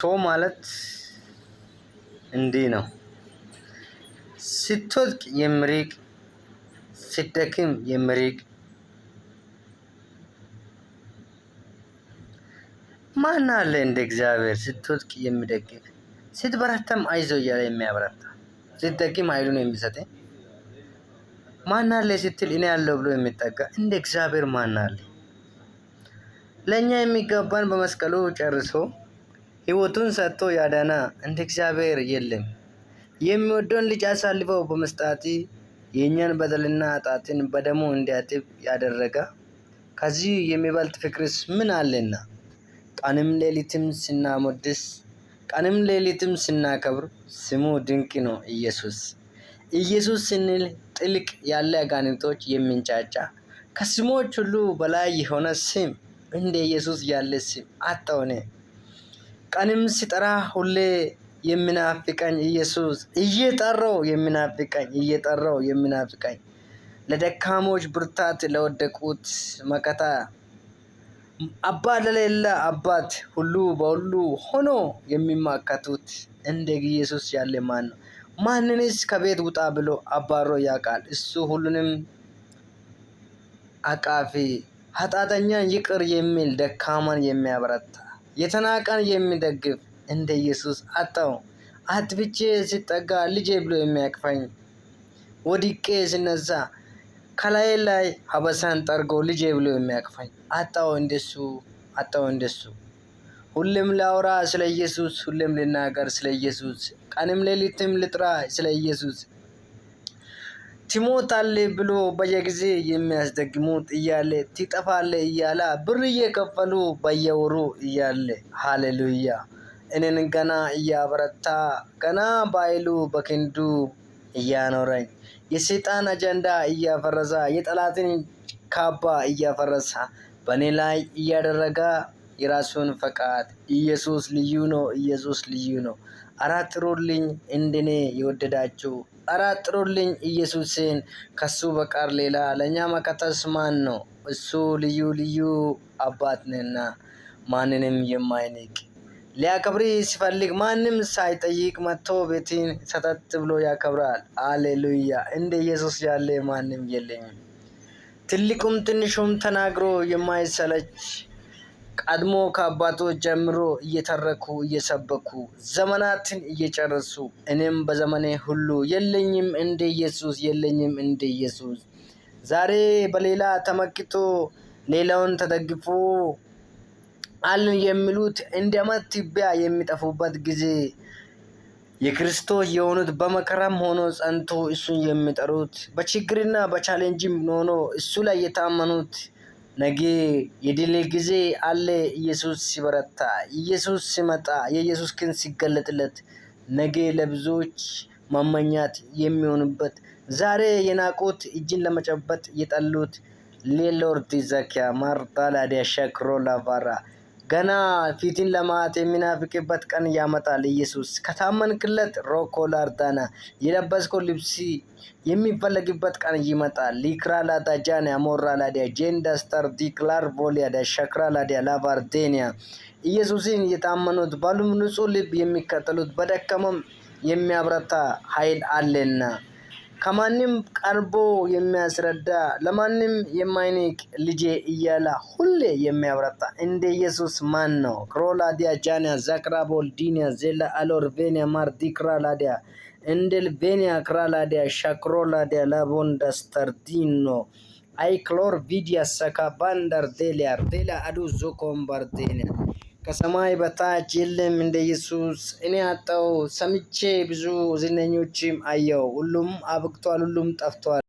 ሰው ማለት እንዲህ ነው። ስትወድቅ የሚርቅ፣ ስትደክም የሚርቅ፣ ማን አለ እንደ እግዚአብሔር? ስትወድቅ የሚደግፍ፣ ስትበረታም አይዞ እያለ የሚያበረታ፣ ስትደክም ኃይሉን የሚሰጥ፣ ማን አለ ስትል እኔ ያለው ብሎ የሚጠጋ እንደ እግዚአብሔር ማን አለ? ለእኛ የሚገባን በመስቀሉ ጨርሶ ሕይወቱን ሰጥቶ ያዳና እንደ እግዚአብሔር የለም። የሚወደውን ልጅ አሳልፈው በመስጣት የእኛን በደልና ኃጢአትን በደሙ እንዲያጥብ ያደረገ ከዚህ የሚበልጥ ፍቅርስ ምን አለና? ቀንም ሌሊትም ስናሞድስ፣ ቀንም ሌሊትም ስናከብር ስሙ ድንቅ ነው ኢየሱስ። ኢየሱስ ስንል ጥልቅ ያለ አጋንንቶች የሚንጫጫ ከስሞች ሁሉ በላይ የሆነ ስም እንደ ኢየሱስ ያለ ስም አጣሁ እኔ። ቀንም ሲጠራ ሁሌ የሚናፍቀኝ ኢየሱስ፣ እየጠራው የሚናፍቀኝ፣ እየጠራው የሚናፍቀኝ፣ ለደካሞች ብርታት፣ ለወደቁት መከታ፣ አባት ለሌለ አባት፣ ሁሉ በሁሉ ሆኖ የሚማከቱት እንደ ኢየሱስ ያለ ማን ነው? ማንንስ ከቤት ውጣ ብሎ አባሮ ያውቃል? እሱ ሁሉንም አቃፊ፣ ኃጢአተኛን ይቅር የሚል፣ ደካማን የሚያበረታ፣ የተናቀን የሚደግፍ እንደ ኢየሱስ አጣው። አጥፍቼ ሲጠጋ ልጄ ብሎ የሚያቅፈኝ፣ ወድቄ ሲነሳ ከላይ ላይ ሀበሳን ጠርጎ ልጄ ብሎ የሚያቅፈኝ አጣው እንደሱ፣ አጣው እንደሱ። ሁሌም ላውራ ስለ ኢየሱስ፣ ሁሌም ልናገር ስለ ኢየሱስ፣ ቀንም ሌሊትም ልጥራ ስለ ኢየሱስ። ትሞታለህ ብሎ በየጊዜ የሚያስደግሙት እያለ፣ ትጠፋለህ እያለ ብር እየከፈሉ በየወሩ እያለ፣ ሃሌሉያ፣ እኔን ገና እያበረታ፣ ገና ባይሉ በክንዱ እያኖረኝ፣ የሰይጣን አጀንዳ እያፈረሰ፣ የጠላትን ካባ እያፈረሰ፣ በእኔ ላይ እያደረገ የራሱን ፈቃድ። ኢየሱስ ልዩ ነው። ኢየሱስ ልዩ ነው። አረ ጥሩልኝ እንደኔ የወደዳችሁ፣ አረ ጥሩልኝ ኢየሱስን። ከሱ በቀር ሌላ ለእኛ መከታስ ማን ነው? እሱ ልዩ ልዩ አባት ነና ማንንም የማይንቅ፣ ሊያከብር ሲፈልግ ማንም ሳይጠይቅ መጥቶ ቤትን ሰተት ብሎ ያከብራል። አሌሉያ! እንደ ኢየሱስ ያለ ማንም የለኝም። ትልቁም ትንሹም ተናግሮ የማይሰለች፣ ቀድሞ ከአባቶች ጀምሮ እየተረኩ እየሰበኩ ዘመናትን እየጨረሱ፣ እኔም በዘመኔ ሁሉ የለኝም እንደ ኢየሱስ፣ የለኝም እንደ ኢየሱስ። ዛሬ በሌላ ተመክቶ ሌላውን ተደግፎ አለን የሚሉት እንደ አመድ ትቢያ የሚጠፉበት ጊዜ፣ የክርስቶስ የሆኑት በመከራም ሆኖ ጸንቶ እሱን የሚጠሩት፣ በችግርና በ challenge ም ሆኖ እሱ ላይ የታመኑት ነገ የድል ጊዜ አለ። ኢየሱስ ሲበረታ፣ ኢየሱስ ሲመጣ፣ የኢየሱስ ክንድ ሲገለጥለት ነገ ለብዙዎች መመኛት የሚሆኑበት፣ ዛሬ የናቁት፣ እጅን ለመጨበጥ የጠሉት፣ ሌሎርድ ዘኪያ ማርታላዲያ ሸክሮ ላቫራ፣ ገና ፊትን ለማየት የሚናፍቅበት ቀን ያመጣል። ኢየሱስ ከታመንክለት ሮኮላርዳና የለበስከው ልብስ የሚፈለግበት ቀን ይመጣል። ሊክራላዳ ጃን አሞራላዲያ ጄንዳስተር ዲክላር ቮሊያዳ ሸክራላዲያ ላቫርዴኒያ። ኢየሱስን የታመኑት ባሉም ንጹህ ልብ የሚከተሉት በደከመም የሚያብረታ ኃይል አለና፣ ከማንም ቀርቦ የሚያስረዳ፣ ለማንም የማይንቅ፣ ልጄ እያለ ሁሌ የሚያብረታ እንደ ኢየሱስ ማን ነው? ክሮላዲያ ጃኒያ ዛክራቦል ዲኒያ ዜላ አሎርቬኒያ ማርዲክራላዲያ እንደልቬኒያ ክራላዲያ ሻክሮላዲያ ላቦንዳስተርዲኖ አይክሎር ቪዲያ ሰካ ባንዳር ዴሊያ ዴላ አዱ ዞኮምባርዴኒያ። ከሰማይ በታች የለም እንደ ኢየሱስ። እኔ አጣው ሰምቼ፣ ብዙ ዝነኞችም አየው። ሁሉም አብቅቷል፣ ሁሉም ጠፍቷል።